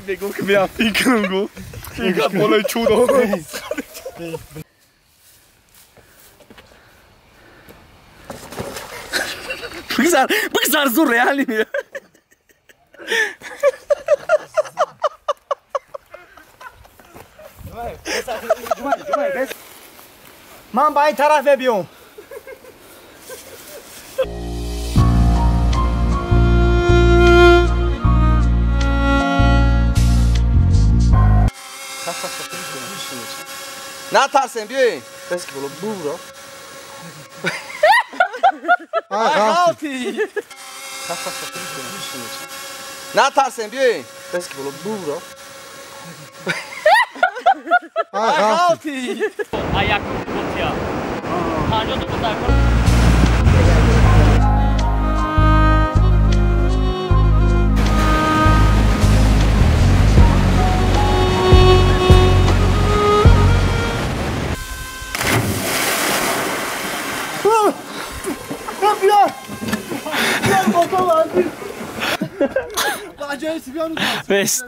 Бегум ки меафтин кунам гуфт. Инқадр болои чудо. Бигзар, бигзар зур реали мира. Ман ба ин тараф мебиём. Натарсем, биёед. Касе ки боло буро. Ғалти. Натарсем, биёед. Касе ки боло буро. Ғалти. Аяк бутия. 52 та. Бес.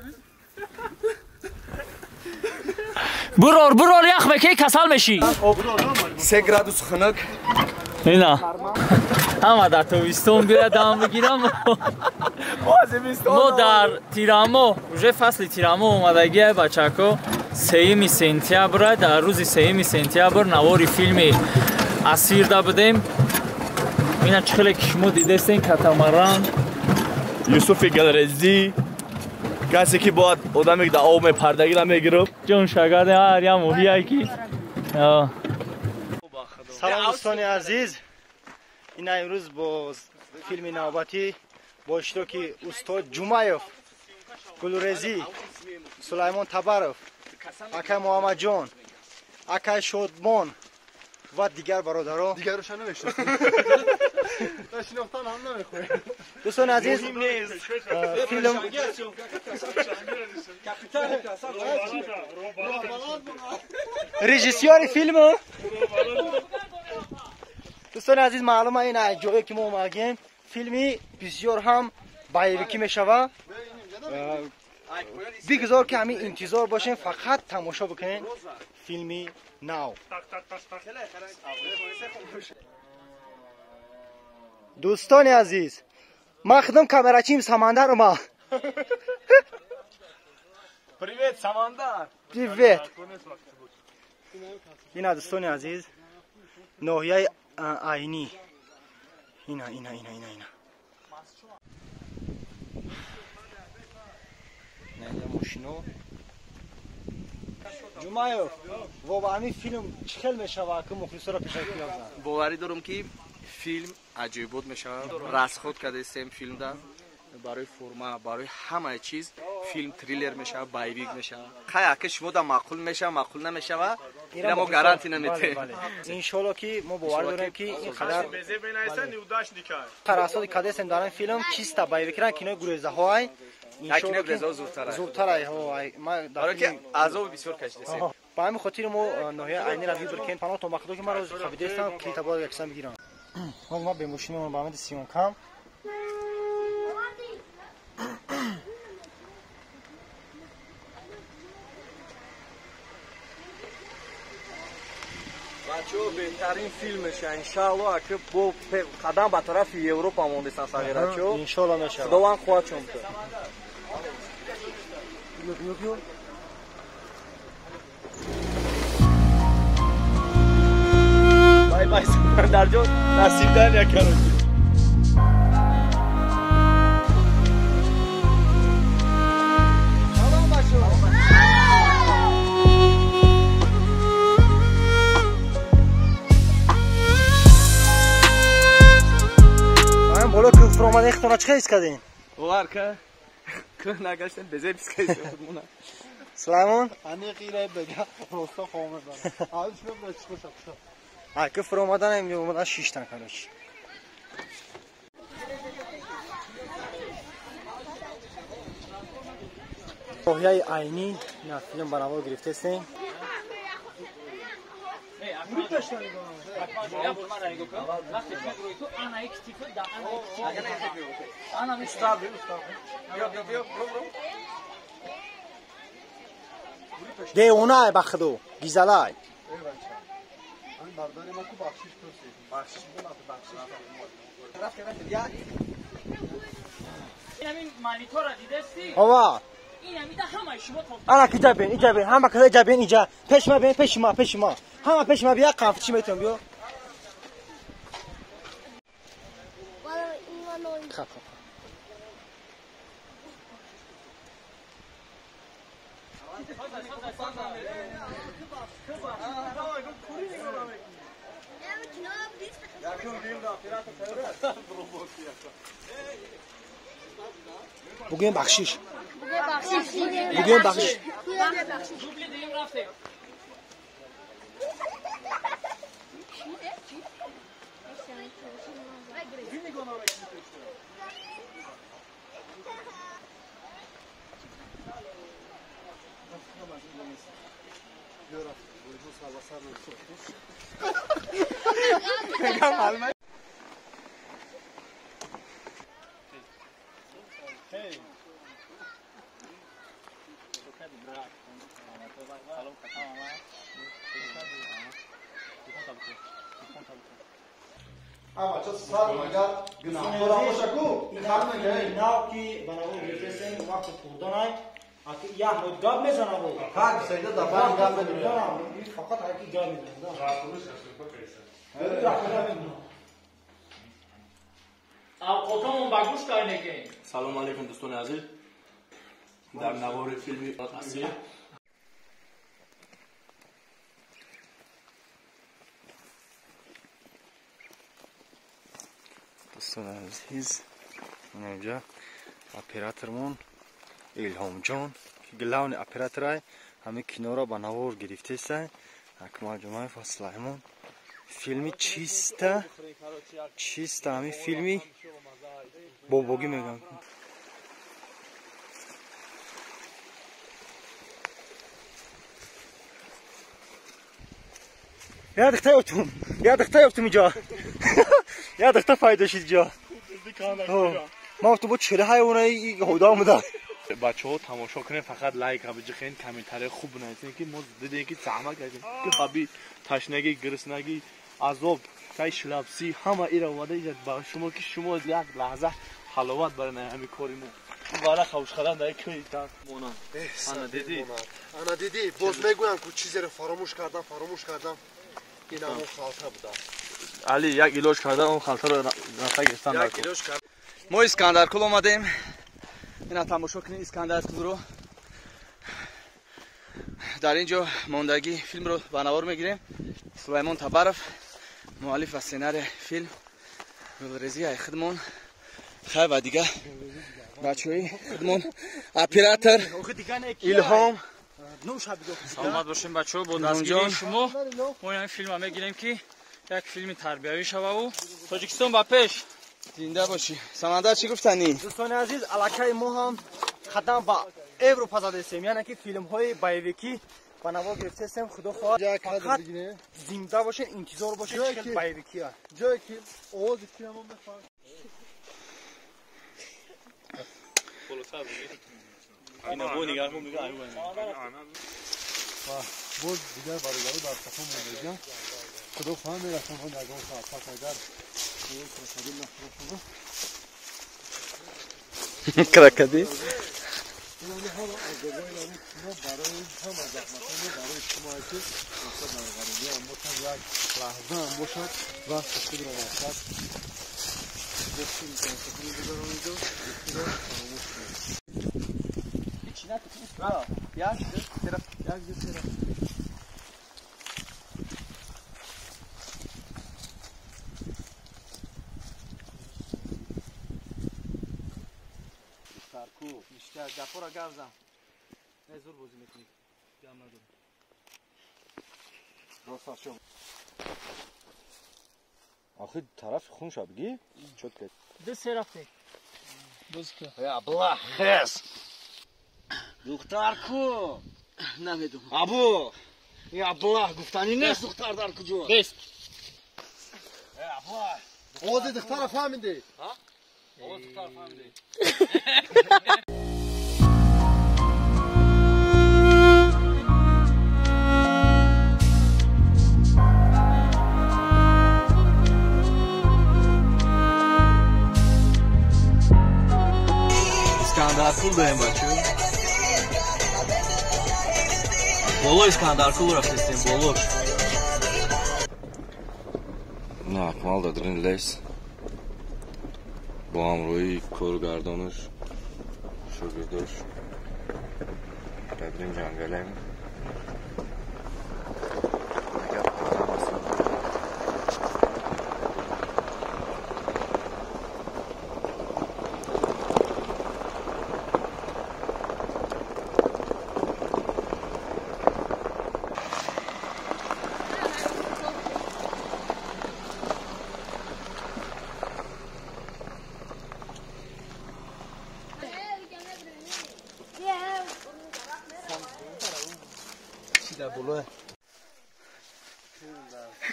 Бурор, бурор ях мекунӣ касал мешӣ. 3 градус хунук. Ина. Ҳама дар тобистон биёяд дам бигирам. Мо дар тирамо, уже фасли тирамо омадагиай бачако. 3 сентябр, дар рӯзи 3 сентябр навори филми асирда будем. Ина чӣ хеле ки шумо дидестен катамаран. Юсуфи Галрезӣ касе ки бояд одаме ки дар об мепардагиро мегирифт. Ҷон шагарде ҳар як моҳие ки. Салом дӯстони азиз. Ина имрӯз бо филми навбатӣ бо иштироки устод Ҷумаев, Гулрезӣ, Сулаймон Табаров, акай Муҳаммадҷон, акай Шодмон ва дигар бародаро. Дигароша намешиносам. Шинохтан ҳам намехоҳем. Дӯстони азиз, филм режиссёри филм дӯстони азиз, маълума ин ҷое ки мо омадем, филми бисёр ҳам боевикӣ мешавад. Бигзор ки ҳамин интизор бошем, фақат тамошо бикунем филми нав. Дӯстони азиз, ман худам камерачим Самандар омад. Привет, Самандар. Привет. Ина дӯстони азиз, ноҳияи Айнӣ. Ина, ина, ина, ина, ина. Мошино. Ҷумаев, во ҳамин филм чӣ хел мешавад, ки мухлисоро пешакӣ ёзанд? Боварӣ дорам ки филм аҷоибот мешавад. Расход кардастем филмда барои форма, барои ҳамаи чиз. Филм триллер мешавад, боевик мешавад. Хай ака шумо да маъқул мешавад, маъқул намешавад, ина мо гарантия наметем. Иншоалло ки мо бовар дорем ки ин қадар расходи кардастем дар ин филм чиста боевикран кинои гурезаҳоай. Кинои гурезаҳо зудтарай. Зудтарай, ҳо. Барои ки азоби бисёр кашидастем. Ба ҳамин хотир мо ноҳияи Айниро выбор кардем. Паноҳ то мақдор ки маро хабидастам, клита бояд яксан бигирам. Ҳозир ма бемошинамон ба ҳамади сиёнкам. Бачаҳо, беҳтарин филм меша иншаалло. Аки бо қадам ба тарафи Европа мондесан сағирачо. Иншоалло мешавад. Худованд хоҳад чун. Бай бай, Самандарҷон, насиб дания, короче. Салом бачаҳо. Боло ки фуромада ихтона чӣ ҳис кардем? Бовар ка, кӯ нагаштем, безеб ҳис кардем худмона. Сулаймон? Аниқ ира бега роста хомедан. Алиш мебра чӣ хоша. Ай ки фуромадан омадан шиштан, короче. Ноҳияи Айнӣ ина филм ба навор гирифтаистем. Девонай ба худо, гизалай. Ова. Ана киҷа бин, иҷа бин, ҳама каса иҷа бин, иҷа. Пеш ма бин, пеши ма, пеши ма. Ҳама пеши ма бия, қафчи метавон биё. Хап, хап. Бугӯем бахшиш. Бугӯем бахшиш. Нав ки ба навор гирифтаистем, вақти хӯрданай, як ҳод гап мезанам. Фақат ҳаки гап мезанам. Авқотамон ба гӯш кардем. Салом алейкум дӯстони азиз. Дар навори филми Асир дӯстони азиз, инҷа оператормон Илҳомҷон ки главни операторай ҳамин киноро ба навор гирифтеста. Акмал Ҷумаев ва Сулаймон. Филми чиста чиста, ҳамин филми бобогӣ мегӯям. Я дихта ёфтум, я дихта ёфтум инҷо. Я дихта пайдо шид инҷо. Ман гуфтам бо чеҳра ҳайвонаи ҳуда омада. Бачаҳо тамошо кунед, фақат лайк биҷихен, комментария хуб бинависен, ки мо дидем ки заҳмат кардем, ки хаби ташнагӣ, гириснагӣ, азоб, тай шлапсӣ ҳама ира омада иҷа ба шумо, ки шумо як лаҳза ҳаловат барен ҳамин кори мо. Вара хавшхадан дар кӯи монанд. Ана дидӣ? Ана дидӣ, боз мегӯям ку чизеро фаромӯш кардам, фаромӯш кардам. Ин ҳамон халта буда. Али як илоҷ карда он халтаро рафта гирифтан Як илоҷ кард. Мо Искандаркул омадем. Ина тамошо кунед Искандаркулро. Дар ин ҷо мондагӣ филмро ба навор мегирем. Сулаймон Табаров, муаллиф ва сценарии филм, Гулрезии худмон, хай ва дига бачаҳои худмон, оператор Илҳом. Саломат бошем бачаҳо, бо дастгирии шумо мо ин филмро мегирем, ки як филми тарбиявӣ шававу Тоҷикистон ба пеш. Зинда бошӣ. Самандар, чӣ гуфтанӣ? Дӯстони азиз, аллакай мо ҳам қадам ба Европа задастем, яъне ки филмҳои боевикӣ ба навор гирифтаистем. Худо хоҳад фақат зинда бошед, интизор бошед, чӣ хел боевикия. Ҷое ки овози филмро мехоҳам. Боз дигар бародаро дар сафо мондагиам. Худо хоҳад мерасонад ягон соат пас, агар крокодил нахӯрад. Крокодил? Инами ҳама азобҳои инами кино барои ҳама заҳматҳо барои шумо, ки мақсад дар ғарибӣ ҳам бошад, як лаҳза ҳам бошад, вақти худро мақсад бо филм тамошо гузарониду худро фаромӯш кунед. Як, ду, се, як, ду, се. Гапора гап зан. Не зур бозӣ мекунӣ. Гап надорам. Рост аст. Охи тарафи хунша бигӣ? Чётко. Ду се рафтем. Боз ки. Я, абла, хес. Духтар ку? Намедонам. Абу, ин Абдуллоҳ гуфтанӣ нест духтар дар куҷо? Нест. Абдуллоҳ. Овози духтарро фаҳмидӣ? Ҳа? Овози духтарро фаҳмидӣ. Искандаркул даем бачо. Боло Искандаркул рафтестем, боло. На, Акмал дадрин лес. Бо ҳамроҳии коргардонаш, шогирдош дадрин ҷангалем.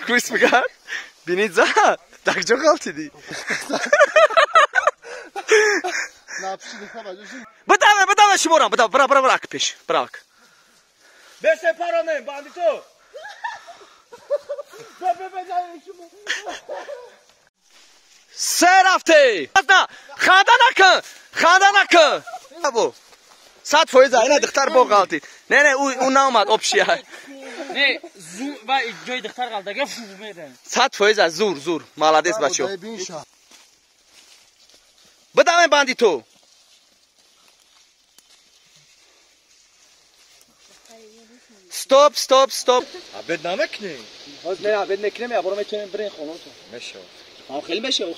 Куис мегар? Бинид за? Дар куҷо ғалтидӣ? Бидаве, бидаве шуморам, бидав, бира, бира, бира, ак пеш, бира ак. Бесе паронем, бандито! Се рафте! Ханда накун! Ханда накун! Абу. 100% ина духтар бо ғалтид. Не, не, ӯ наомад, обшия. Не, зур ва ҷои духтар ғалтага фу медан. 100% зур, зур. Молодец бачо. Бидавем бандито. Стоп, стоп, стоп. Обед намекунем. Ҳоз не, обед мекунем, я боро метавонем бирем хонатон. Мешавад. Ҳам хеле мешавад.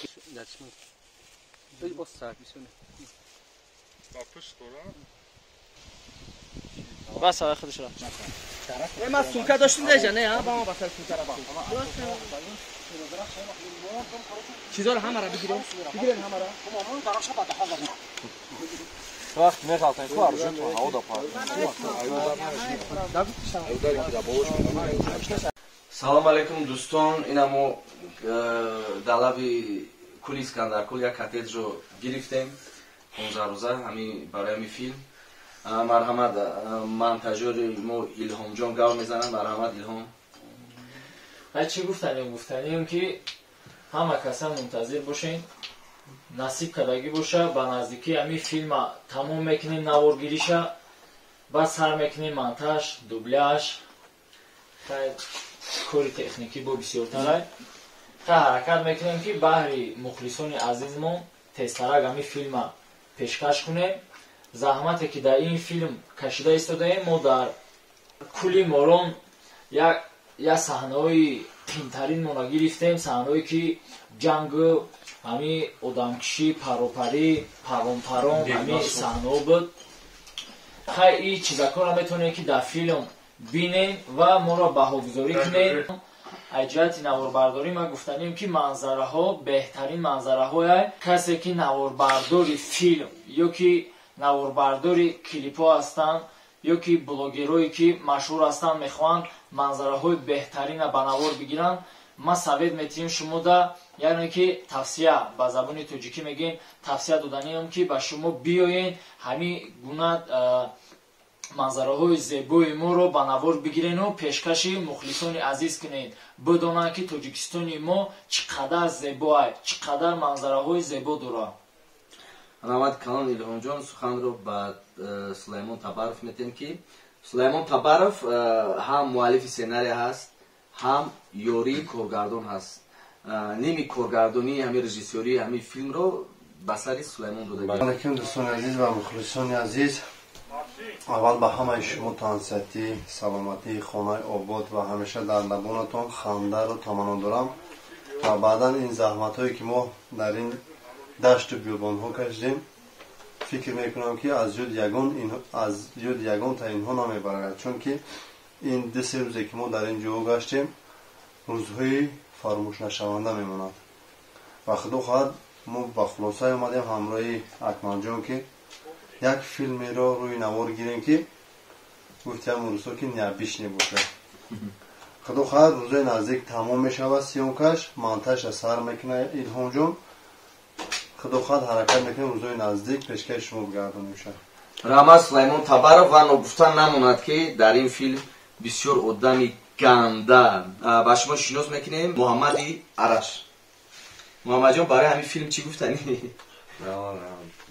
Бас ава худаш рафт. Не, ман сумка доштим нежа, не, ҳа, ба ма басар сумка рафт. Чизоро ҳамара бигирем. Бигирем ҳамара. Вақт меғалтем ку арҷунтон ҳаво да пар. Салом алейкум дӯстон, ина мо далави кули Искандаркул як коттеджро гирифтем 15 рӯза ҳами барои ҳами филм. Марҳамат, монтажёри мо Илҳомҷон гап мезанад. Марҳамат Илҳом. Ай чӣ гуфтанем? Гуфтанем ки ҳама каса мунтазир бошен, насиб кардагӣ боша, ба наздикӣ ҳами филма тамом мекунем, наворгириша, баъд сар мекунем монтаж, дубляж, кори техникӣ бо бисёртарай. Та ҳаракат мекунем ки баҳри мухлисони азизмон тезтарак ҳами филма пешкаш кунем. Заҳмате ки дар ин филм кашида истодаем, мо дар кули морон як саҳнаҳои қимтаринмонро гирифтем, саҳнаҳое ки ҷангу ҳами одамкишӣ, паропарӣ, паронпарон ҳами саҳнаҳо буд. Хай ин чизакҳоро метавонем ки дар филм бинем ва моро баҳогузорӣ кунем. Аз ҷиҳати наворбардорӣ ман гуфтанем ки манзараҳо беҳтарин манзараҳое. Касе ки наворбардори филм ё ки наворбардори клипҳо ҳастанд ё ки блогерое ки машҳур ҳастанд мехоҳанд манзараҳои беҳтарина ба навор бигиранд, ман совет метиҳем шумода, яъне ки тавсия ба забони тоҷикӣ мегӯем, тавсия доданиам ки ба шумо биёед ҳамин гуна манзараҳои зебои моро ба навор бигирену пешкаши мухлисони азиз кунед, бидонанд ки Тоҷикистони мо чӣ қадар зебоа, чӣ қадар манзараҳои зебо дорад. Раҳмат калон Илҳомҷон. Суханро ба Сулаймон Табаров метем ки Сулаймон Табаров ҳам муаллифи сценария ҳаст, ҳам ёрии коргардон ҳаст. Ними коргардонии ҳамин режиссёрии ҳамин филмро ба сари Сулаймон дода. Алейкум дӯстони азиз ва мухлисони азиз. Аввал ба ҳамаи шумо тансиҳатӣ, саломатӣ, хонаи обод ва ҳамеша дар лабонатон хандаро таманно дорам ва баъдан ин заҳматҳое ки мо дар ин дашту биёбонҳо кашидем, фикр мекунам ки аз ёд ягонта инҳо намебарад, чунки ин ду-се рӯзе ки мо дар ин ҷоҳо гаштем рӯзҳои фаромӯшнашаванда мемонад ва худо хоҳад мо ба хулосае омадем ҳамроҳи Акмалҷон ки Як филмеро рӯи навор гирем ки гуфтиам рӯзҳо ки необычный бошад. Худо хоҳад рӯзои наздик тамом мешавад съёмкаш, монтажа сар мекунад Илҳомҷон. Худо хоҳад ҳаракат мекунем рӯзои наздик пешкаши шумо бигардонем шад. Раҳмат Сулаймон Табаров ва ногуфта намонад ки дар ин филм бисёр одами ганда ба шумо шинос мекунем Муҳаммади Араш. Муҳаммадҷон барои ҳамин филм чӣ гуфтанӣ?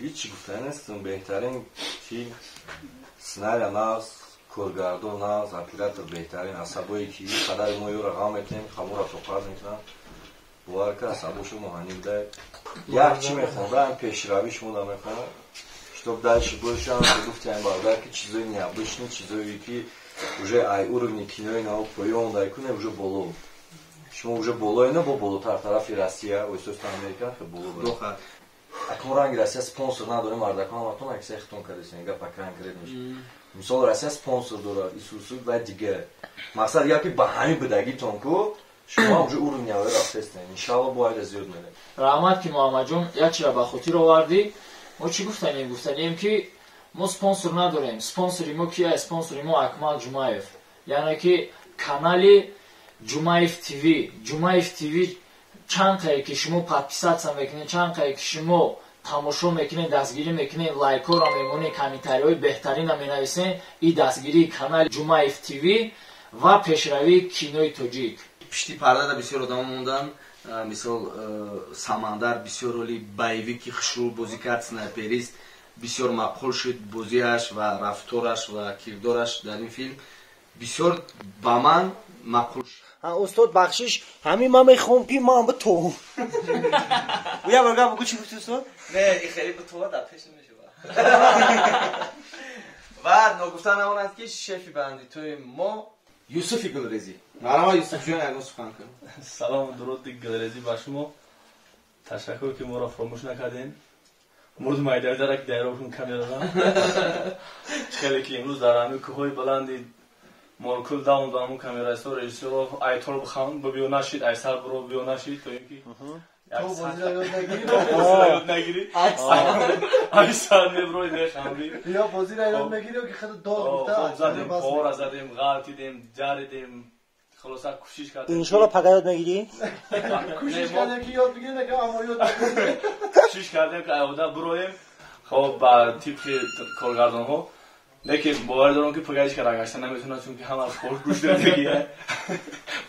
Ҳеҷ чӣ гуфтанӣ нестам. Беҳтарин филм, сценария нағз, коргардон нағз, оператор беҳтарин, асабое ки қадари мо ёро ғам мекунем, хамура тоқат мекунам. Бовар ка асабошо муҳанни буда. Як чӣ мехондам, пешравӣ шумо да мехонам. Чтоб дальше больше гуфтиам бародар ки чизои необычный, чизое ки уже ай уровни кинои нав поён дай кунем уже боло. Шумо уже боло ино бо болотар тарафи Россия, Оисоста Америка хе боло бар. Акун ранги Россия спонсор надорем, мардакон ҳаматон аксари хитон кардесен, гапа конкрет мешавад. Мисол Россия спонсор дорад, Исусу ва дигар. Мақсад гап ки ба ҳамин будагитон ку шумо уже уровни аввал рафтестен. Иншалло бо айда зиёд мерем. Раҳмат ки Муҳаммадҷон як чизро ба хотир овардӣ. Мо чӣ гуфтанем? Гуфтанем ки мо спонсор надорем. Спонсори мо кия? Спонсори мо Акмал Ҷумаев. Яъне ки канали Ҷумаев ТВ. Ҷумаев ТВ чанд қае ки шумо подписаться мекунед, чанд қае ки шумо тамошо мекунед, дастгирӣ мекунед, лайкҳоро мемонед, комментариҳои беҳтаринро менависед, и дастгирии канали Ҷумаев ТВ ва пешравии кинои тоҷик. Пишти пардада бисёр одамо монданд. Мисол Самандар бисёр роли боевики хушрӯ бозӣ кард, снайперист бисёр маъқул шуд бозиаш ва рафтораш ва кирдораш дар ин филм бисёр ба ман маъқул шуд. Устод бахшиш, ҳамин ман мехоҳам ки ман битовам. Я бор гап бугӯ чӣ гуфти устод? Не, ин хеле битова дар пеш намешавад. Ва ногуфта намонад ки шефи бандитои мо Юсуфи Гулрезӣ. Марҳама Юсуфҷон, ягон сухан кун. Салому дуруди Гулрезӣ ба шумо. Ташаккур ки моро фаромӯш накардем. Мурд майдардара ки дайробшон камерадам. Хеле ки имрӯз дар ҳамин кӯҳҳои баланди Моркул давом ба ҳамун камераисто режиссёро айтор бихам бибиё нашид, айсар биро биё нашид, то ин ки то бозиро ёд нагирӣ, то бозиро ёд нагирӣ, айсар меброи мехамрӣ. Ё бозиро ёд мегирӣ, ё ки худ дод гуфта. Хоб задем, пора задем, ғалтидем, ҷаридем, хулоса кӯшиш кардем. Иншолло пага ёд мегирӣ? Кӯшиш кардем ки ёд бигирем, ки аммо ёд нагирем. Кӯшиш кардем ки айода бироем, хоб ба тибқи коргардонҳо. Лекин бовар дорам ки пага ҳеҷ кас рангашта наметавонад, чунки ҳама аз хош гӯш додагия,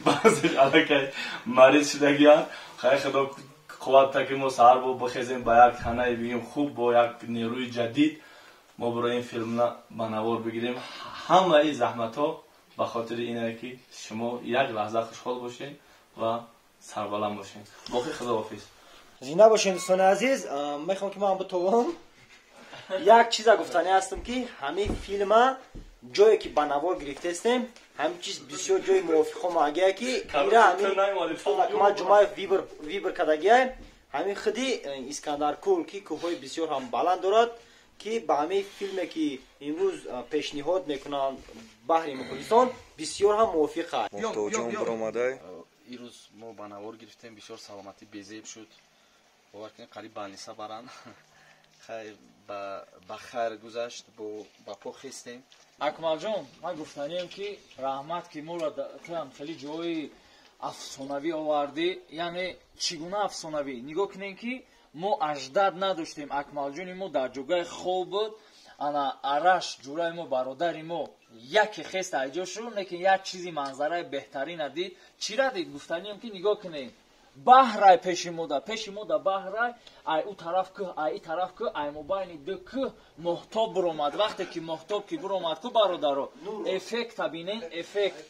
баъзеш аллакай мариз шудагия. Хайр, худо қувват та ки мо саҳар бо бихезем ба як ханаи бигем хуб, бо як нерӯи ҷадид мо барои ин филмна ба навор бигирем. Ҳамаи заҳматҳо ба хотири ине ки шумо як лаҳза хушҳол бошед ва сарбаланд бошед. Боқӣ худоҳофиз. Зинда бошед дӯстони азиз. Мехоҳам ки ман битовам. Як чиза гуфтанӣ ҳастам ки ҳамин филма ҷое ки ба навор гирифтестем, ҳамин чиз бисёр ҷои мувофиқомагия ки ира ҳамин Акмал Ҷумаев вибр кардагия, ҳамин худи Искандаркул ки кӯҳҳои бисёр ҳам баланд дорад, ки ба ҳамин филме ки имрӯз пешниҳод мекунанд баҳри мухлисон бисёр ҳам мувофиқ аст. Муфтоҷон биромадай. Ирӯз мо ба навор гирифтем, бисёр саломатӣ безеб шуд. Бовар кунед, қариб балниса баранд. Хайр, ба хайр гузашт, ба по хестем. Акмалҷон, ман гуфтанием ки раҳмат ки моро туам хеле ҷои афсонавӣ овардӣ. Яъне чӣ гуна афсонавӣ? Нигоҳ кунем ки мо аждад надоштем. Акмалҷони мо дар ҷогаи хоб буд. Ана Араш ҷураи мо, бародари мо яке хест айҷо шуд, лекин як чизи манзараи беҳтарина дид. Чира дид? Гуфтанием ки нигоҳ кунем, баҳрай пеши мода, пеши мода баҳрай, ай ӯ тараф кӯҳ, ай и тараф кӯҳ, ай мобайни ду кӯҳ моҳтоб биромад. Вақте ки моҳтоб ки биромад ку бародаро, эффекта бинен, эффект.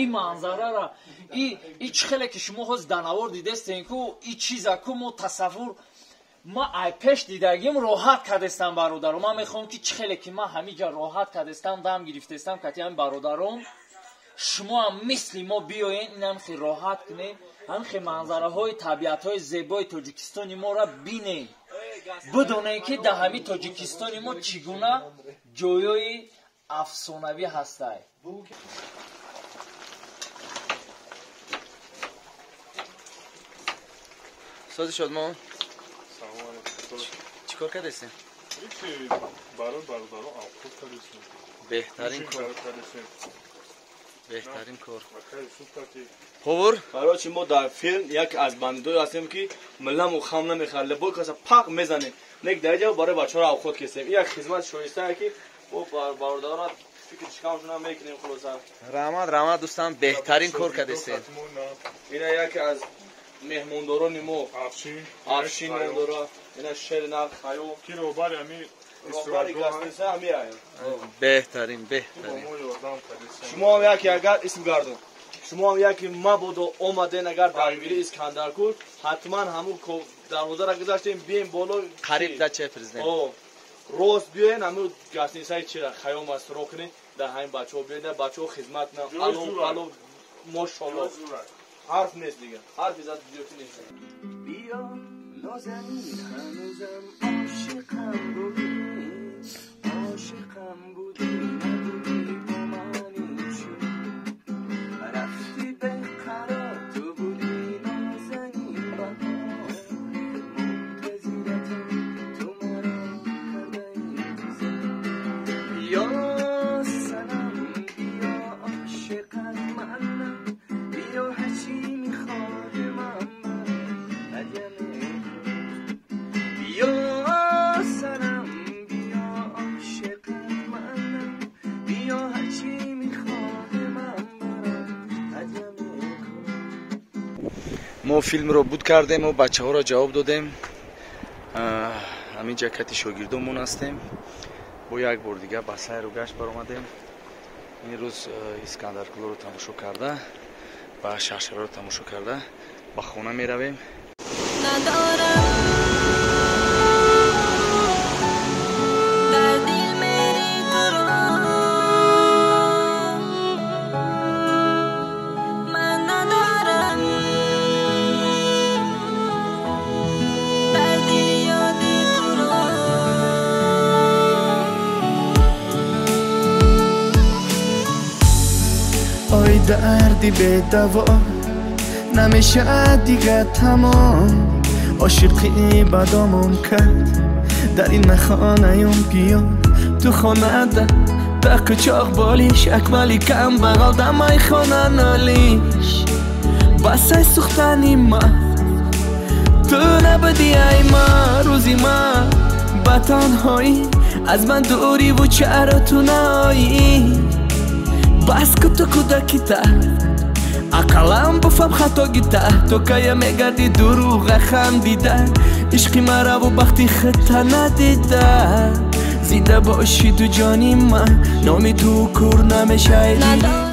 И манзарара, и чӣ хеле ки шумо ҳозир дар навор дидестен ку, и чиза ку мо тасаввур ма ай пеш дидагим роҳат кардестам бародаро. Ман мехоҳам ки чӣ хеле ки ман ҳамиҷа роҳат кардестам, дам гирифтестам кати ҳамин бародарон, шумо ҳам мисли мо биёен, инам хел роҳат кунед, ҳамин хел манзараҳои табиатҳои зебои Тоҷикистони моро бинед, бидонед ки дар ҳамин Тоҷикистони мо чӣ гуна ҷойҳои афсонавӣ ҳастанд. Сози Шодмон, чӣ кор кардастем? Барои бародарон авқот кардесем. Беҳтарин кор. Беҳтарин кор. Повар? Короче, мо дар филм як аз бандидое ҳастем ки милламу хам намехӯрад, либои каса пақ мезанем. Нек дар ҷо барои бачаҳоро авқот кесем. Ин як хизмати шоистае ки мо бародаронро фикри шикамшона мекунем хулоса. Раҳмат, раҳмат дӯстам, беҳтарин кор кардесед. Ина яке аз меҳмондорони мо Афшин ном дорад. Ина шери нақ Хаё. Ки роҳбари ҳамин роҳбари гостиница ҳамин ая. Беҳтарин, беҳтарин. Шумо ҳам яке агар исм гардон. Шумо ҳам яке мабодо омаден агар даргири Искандаркул, ҳатман ҳамун дарвозаро гузаштем, бием боло. Қариб дачаи президент. Рост биёен ҳамун гостиницаи чира Хаём аст, роҳ кунед, дар ҳамин бачаҳо биёед, бачаҳо хизмат кунанд. Ало, ало, мошалло. Ҳарф нест дигар. Ҳарфи зад зиёдӣ нест. Биё нозанин ҳанӯзам ошиқам будӣ, ошиқам будӣ, набудӣ бо ман шуд. Рафти беқарор ту будӣ нозанин баҳор, мунтазиратам ту маро карда интизор. Биё санам, биё ошиқат манам, биё ҳарчи мехоҳӣ ман ҳадя мекунам. Биё санам, биё ошиқат манам, биё ҳарчи мехоҳӣ ман ҳадя мекунам. Мо филмро буд кардем ва бачаҳоро ҷавоб додем. Ҳамин ҷа кати шогирдонмон ҳастем. Бо як бор дига ба сайру гашт баромадем. Ин рӯз Искандаркулро тамошо карда ва шаҳршароро тамошо карда ба хона меравем. Ой дарди бедаво намешад дига тамом, ошиқӣ ба домон кард дар ин махонаём биё ту хонада дар кучоқ болиш акмали кам бағал дар майхона нолиш басай сӯхтани ма ту набудӣ ай ма рӯзи ма ба танҳоӣ аз ман дуриву чаро ту наоӣ. Бас ку ту кӯдакита ақаллан буфам хатогита то кая мегарди дурӯға хандида ишқи мараву бахти худта надида. Зинда бошӣ ту ҷони ман, номи ту кур намешавӣ.